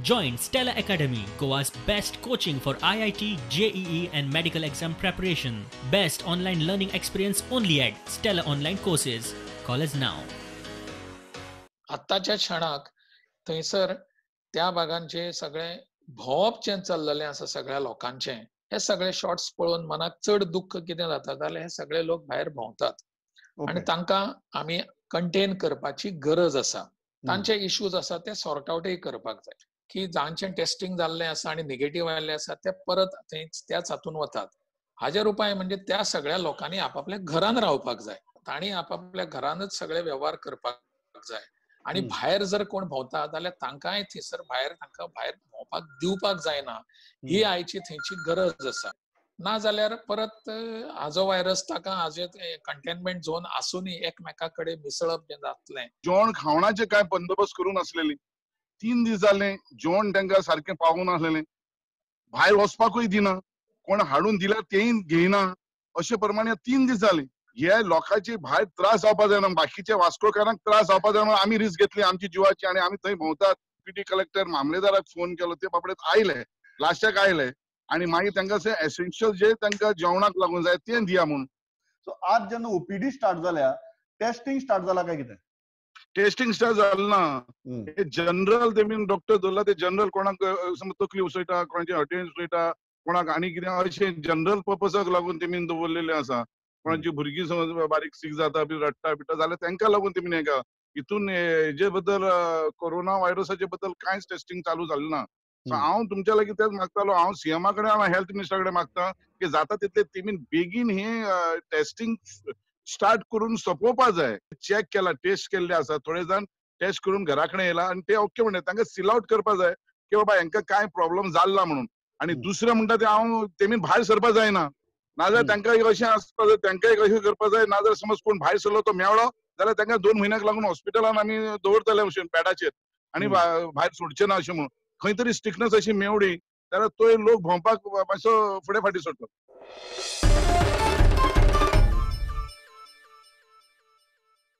Join Stella Academy, Goa's best coaching for IIT, JEE and medical exam preparation. Best online learning experience only at Stella Online Courses. Call us now. आत्ताच्या क्षणाक थंयसर त्या भागांचे सगळे भोंवप जें चल्लेलें आसा सगळ्या लोकांचें, हे सगळे शॉर्ट्स पळोवन मनाक चड दुख्ख कितें जाता जाल्यार हे सगळे लोक भायर भोंवतात आनी तांकां आमी कंटेन करपाची गरज आसा. तांचे इश्यूज आसा ते सॉर्ट आवटय करपाक जाय की जांचें टेस्टिंग जाल्लें आसा आनी निगेटीव आयिल्लें आसा ते परत थंय त्याच हातून वतात. हाजेर उपाय म्हणजे त्या सगळ्या लोकांनी आपापल्या घरान रावपाक जाय, तांणी आपापल्या घरानच सगळे वेव्हार करपाक जाय आनी भायर जर कोण भोंवता जाल्यार तांकांय थंयसर भायर तांकां भायर भोंवपाक दिवपाक जायना, ही आयची थंयची गरज आसा. ना जाल्यार परत हाजो व्हायरस ताका हाजे कंटेनमेंट झोन आसूनय एकमेका कडेन मिसळप जें जातलें. जेवण खावणाचे काय बंदोबस्त करूं नासलेले, 3 दीस जाले जेवण तांकां सारकें पावूं नासलेलें, भायर वचपाकूय दिना, कोण हाडून दिल्यार तेय घेयना, अशे प्रमाणे 3 दीस जाले. हे लोकांचे भायर त्रास जावपा जायना, बाकीचे वास्कोकारांक त्रास जावपा जायना म्हणून आमी रिस्क घेतली आमची जिवाची आनी आमी थंय भोंवतात. पीटी कलेक्टर मामलेदाराक फोन केलो, ते बाबडे आयले लास्टाक आयले आनी मागीर तांकां एसेन्शियल जे तांकां जेवणाक लागून जाय तें दिया म्हणून. सो आज जेन्ना ओपीडी स्टार्ट जाल्या, टेस्टिंग स्टार्ट जाला काय कितें? टेस्टिंग स्टार्ट जालें ना. जनरल तेमी डॉक्टर दवरला ते जनरल कोणाक समज तकली उसयता, कोणाचे हटेन उसयता, कोणाक आनी कितें अशें जनरल पर्पसाक लागून तेमी दवरलेलें आसा. कोणाची भुरगीं समज बारीक सीक जाता बी रडटा बिडटा जाल्यार तांकां लागून तेमी हें हितून हेजे बद्दल कोरोना व्हायरसाचे बद्दल कांयच टेस्टिंग चालू जालें ना. सो हांव तुमच्या लागीं तेंच मागतालो, हांव सीएमा कडेन हांव हेल्थ मिनिस्टरा कडेन मागता की जाता तितले तेमी बेगीन हे टेस्टिंग स्टार्ट करून सोंपोवपा जाय. चॅक केला, टेस्ट केल्ले आसा, थोडे जाण टेस्ट करून घरा कडेन येयला आनी ते ओके म्हणटा, तांकां सील आवट करपा जाय की बाबा हांकां कांय प्रॉब्लम जाला म्हणून. आनी दुसरें म्हणटा ते हांव तेमी भायर सरपा जायना, नाजाल्यार तांकां एक अशें आसपा जाय, तांकां एक अशें करपा जाय, नाजाल्यार समज कोण भायर सरलो तो मेवळो जाल्यार तांकां 2 म्हयन्याक लागून हॉस्पिटलान आमी दवरतले अशें बेडाचेर आनी भायर सोडचे ना अशें म्हणून. खंय तरी स्ट्रिक्टनेस अशी मेवळी जाल्यार तोय लोक भोंवपाक मातसो फुडें फाटीं सरतलो.